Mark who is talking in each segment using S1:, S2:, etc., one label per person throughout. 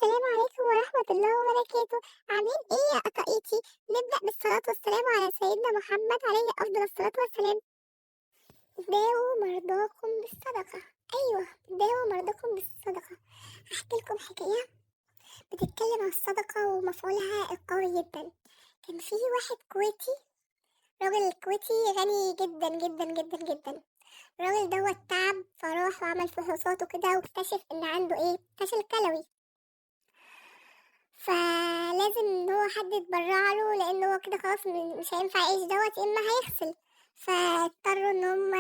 S1: السلام عليكم ورحمة الله وبركاته. عاملين إيه يا قطاقيطي؟ نبدأ بالصلاة والسلام على سيدنا محمد عليه أفضل الصلاة والسلام. داووا مرضاكم بالصدقة. أيوة، داووا مرضاكم بالصدقة. هحكي لكم حكاية بتتكلم عن الصدقة ومفعولها القوي جدا. كان في واحد كويتي، راجل كويتي غني جدا جدا جدا جدا. الراجل دوت تعب، فراح وعمل فحوصات وكده، واكتشف ان عنده ايه؟ فشل كلوي. فلازم ان هو حد يتبرع له، لان هو كده خلاص مش هينفع يعيش دوت، يا اما هيغسل. فاضطروا ان هم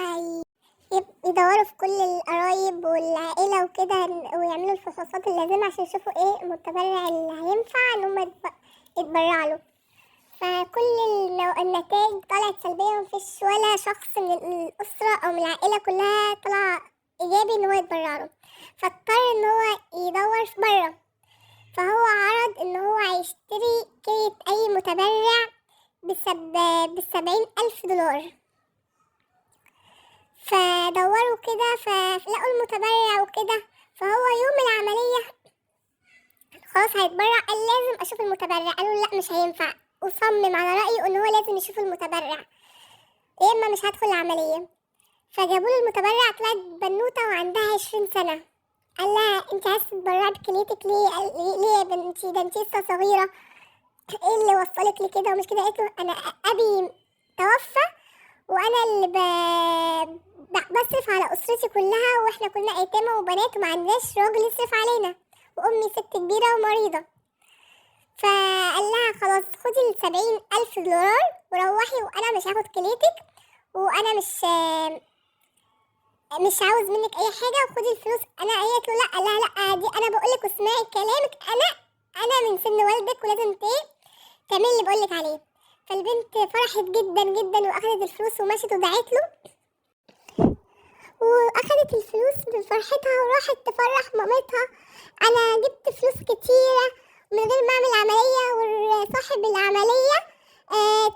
S1: يدوروا في كل القرايب والعائلة وكده، ويعملوا الفحوصات اللازمة عشان يشوفوا ايه المتبرع اللي هينفع ان هم يتبرع له. فكل النتائج طلعت سلبية، ومفيش ولا شخص من الأسرة أو من العائلة كلها طلع إيجابي إن هو يتبرع له. فاضطر إن هو يدور في برا. فهو عرض إن هو هيشتري كيت أي متبرع ب70,000 دولار. فدوروا كده فلقوا المتبرع وكده. فهو يوم العملية خلاص هيتبرع، قال لازم أشوف المتبرع. قالوا لا مش هينفع، وصمم على رأيه إن هو لازم يشوف المتبرع، يا إما مش هدخل العملية. فجابوا له المتبرع، طلعت بنوتة وعندها 20 سنة. قال لها انت عايزة تتبرعي بكليتك ليه؟ قال ليه يا بنتي؟ ده انت لسه صغيرة، ايه اللي وصلك لكده ومش كده؟ قالت له انا ابي توفى وانا اللي بصرف على اسرتي كلها، واحنا كلنا ايتام وبنات وما عندناش راجل يصرف علينا، وامي ست كبيرة ومريضة. فقال لها خلاص خدي 70,000 دولار وروحي، وانا مش هاخد كليتك، وانا مش عاوز منك اي حاجة، وخدي الفلوس. انا قالت له لا، قال لها لا دي انا بقولك واسمعي كلامك، انا من سن والدك ولازم تعملي اللي بقولك عليه. فالبنت فرحت جدا جدا واخدت الفلوس ومشت ودعت له، واخدت الفلوس من فرحتها وراحت تفرح مامتها. انا جبت فلوس كتيرة من غير ما اعمل عملية، وصاحب العملية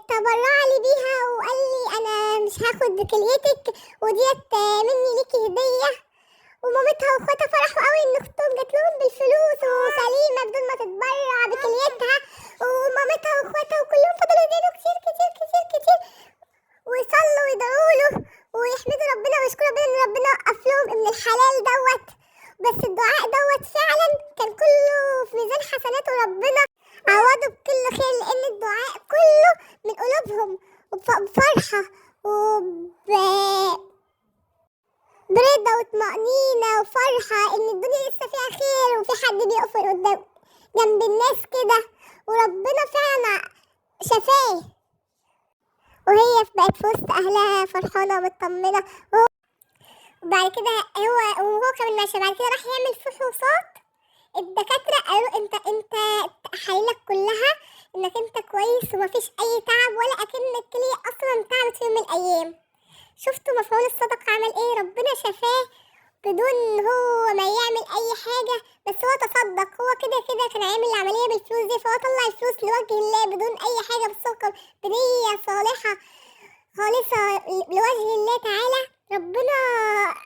S1: تبرع لي بيها وقال لي انا مش هاخد كليتك وديت مني ليكي هدية. ومامتها واخواتها فرحوا قوي ان اختهم جات لهم بالفلوس وسليمة بدون ما تتبرع بكليتها. ومامتها واخواتها وكلهم فضلوا يدعوا كتير كتير كتير كتير، ويصلوا ويدعوا له ويحمدوا ربنا ويشكروا ربنا ان ربنا وقف لهم ابن الحلال دوت. بس الدعاء دوت فعلا كان كله في ميزان حسناته، ربنا عوضه بكل خير، لان الدعاء كله من قلوبهم وبفرحة برضا وطمأنينة وفرحة ان الدنيا لسه فيها خير وفي حد بيقف قدام جنب الناس كده، وربنا فعلا شفاه. وهي بقت في وسط اهلها فرحانة ومطمنة. وبعد كده وهو كمان ماشي. بعد كده راح يعمل فحوصات، الدكاترة قالوا انت تحاليلك كلها انك انت كويس ومفيش اي تعب، ولا اكن الكلية اصلا تعبت في يوم من الايام. شفتوا مفعول الصدقة عمل ايه؟ ربنا شفاه بدون هو ما يعمل اي حاجة، بس هو تصدق. هو كده كده كان عامل العملية بالفلوس دي، فهو طلع الفلوس لوجه الله بدون اي حاجة، بس هو كان بنية صالحة خالصة لوجه الله تعالى. ربنا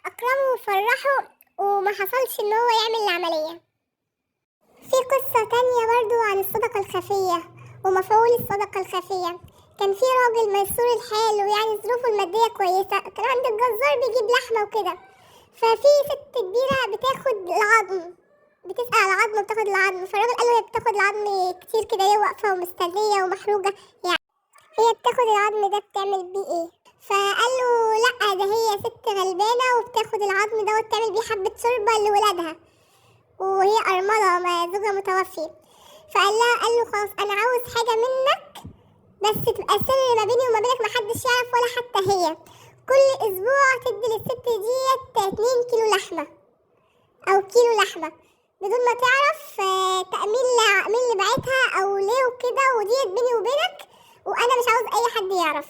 S1: اكرمه وفرحه وما حصلش ان هو يعمل العملية. في قصة تانية برضو عن الصدقة الخفية ومفعول الصدقة الخفية. كان في راجل ميسور الحال ويعني ظروفه المادية كويسة، كان عند الجزار بيجيب لحمة وكده. ففي ست كبيرة بتاخد العظم، بتسأل على العظم وبتاخد العظم. فالراجل قال له هي بتاخد العظم كتير كده ليه واقفة ومستنية ومحروجة، يعني هي بتاخد العظم ده بتعمل بيه ايه؟ فقال له لا ده هي ست غلبانة وبتاخد العظم ده وبتعمل بيه حبة شوربة لولادها، وهي أرملة ما زوجها متوفي. فقال لها، قال له خلاص أنا عاوز حاجة منك بس تبقى سر ما بيني وما بينك، محدش يعرف ولا حتى هي. كل أسبوع تدي للست ديت 2 كيلو لحمة أو كيلو لحمة بدون ما تعرف مين اللي بعتها أو ليه وكده، وديت بيني وبينك وأنا مش عاوز أي حد يعرف.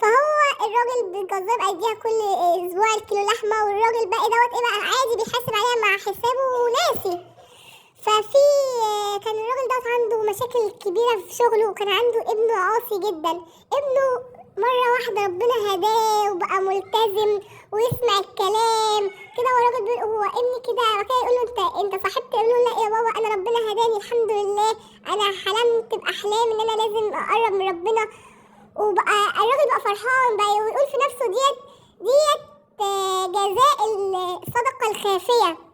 S1: فهو الراجل بالجزار بقى يديها كل اسبوع الكيلو لحمه، والراجل بقى دوت ايه بقى عادي بيحاسب عليها مع حسابه وناسي. ففي كان الراجل دوت عنده مشاكل كبيرة في شغله، وكان عنده ابنه عاصي جدا، ابنه مرة واحدة ربنا هداه وبقى ملتزم ويسمع الكلام كده. والراجل بيقول هو ابني كده، وكده يقول له انت صاحبت؟ يقول له لا يا بابا، انا ربنا هداني الحمد لله، انا حلمت باحلام ان انا لازم اقرب من ربنا. وبقى الراجل بقى فرحان بقى ويقول في نفسه ديت جزاء الصدقة الخافية.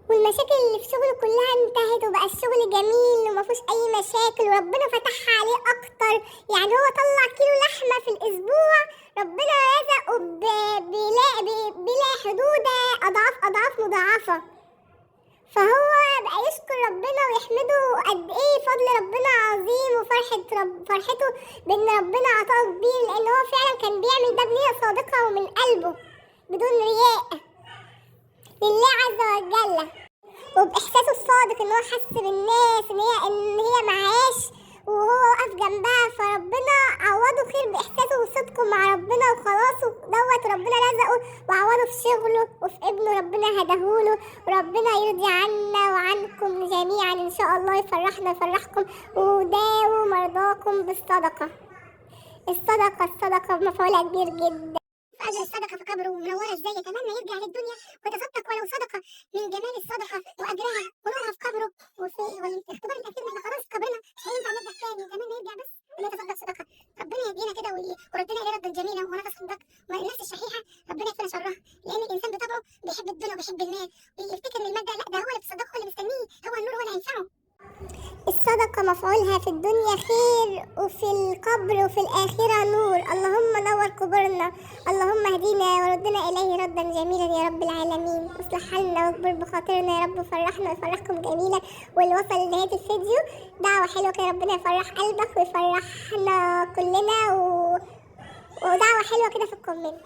S1: والمشاكل اللي في شغله كلها انتهت، وبقى الشغل جميل وما فيهوش اي مشاكل، وربنا فتحها عليه اكتر. يعني هو طلع كيلو لحمة في الاسبوع، ربنا رزقه بلا حدود، اضعاف اضعاف مضاعفة. فهو بقى يشكر ربنا ويحمده قد ايه فضل ربنا عظيم، وفرحة فرحته بان ربنا عطاه كبير، لان هو فعلا كان بيعمل ده بنية صادقة ومن قلبه بدون رياء لله عز وجل، وبإحساسه الصادق إن هو حس بالناس إن هي معاش وهو واقف جنبها، فربنا عوضه خير بإحساسه وصدقه مع ربنا وخلاصه دوت، ربنا رزقه وعوضه في شغله وفي ابنه، ربنا هداهوله. وربنا يرضي عنا وعنكم جميعا إن شاء الله، يفرحنا ويفرحكم، وداووا مرضاكم بالصدقة. الصدقة الصدقة مفعولها كبير جدا.
S2: أجر الصدقة في قبره ومنورة إزاي، يتمنى يرجع للدنيا ويتصدق ولو صدقة من جمال الصدقة وأجرها ونورها في قبره. وفي والاختبار الأخير إحنا خلاص قبرنا مش هينفع نرجع تاني، يتمنى يرجع بس ونتصدق صدقة. ربنا يهدينا كده وردنا إليه ردا جميلا ونتصدق. والنفس الشحيحة ربنا يكفينا شرها، لأن الإنسان بطبعه بيحب الدنيا وبيحب المال ويفتكر إن المال ده لا، ده هو اللي بيتصدقه، هو اللي مستنيه، هو النور هو اللي هينفعه.
S1: الصدقة مفعولها في الدنيا خير وفي القبر وفي الآخرة نور. اللهم نور قبورنا، اللهم اهدينا وردنا إليه ردا جميلا يا رب العالمين. اصلح حالنا واكبر بخاطرنا يا رب، وفرحنا ويفرحكم جميلا. واللي وصل لنهاية الفيديو دعوة حلوة كده، ربنا يفرح قلبك ويفرحنا كلنا، ودعوة حلوة كده في ال comment.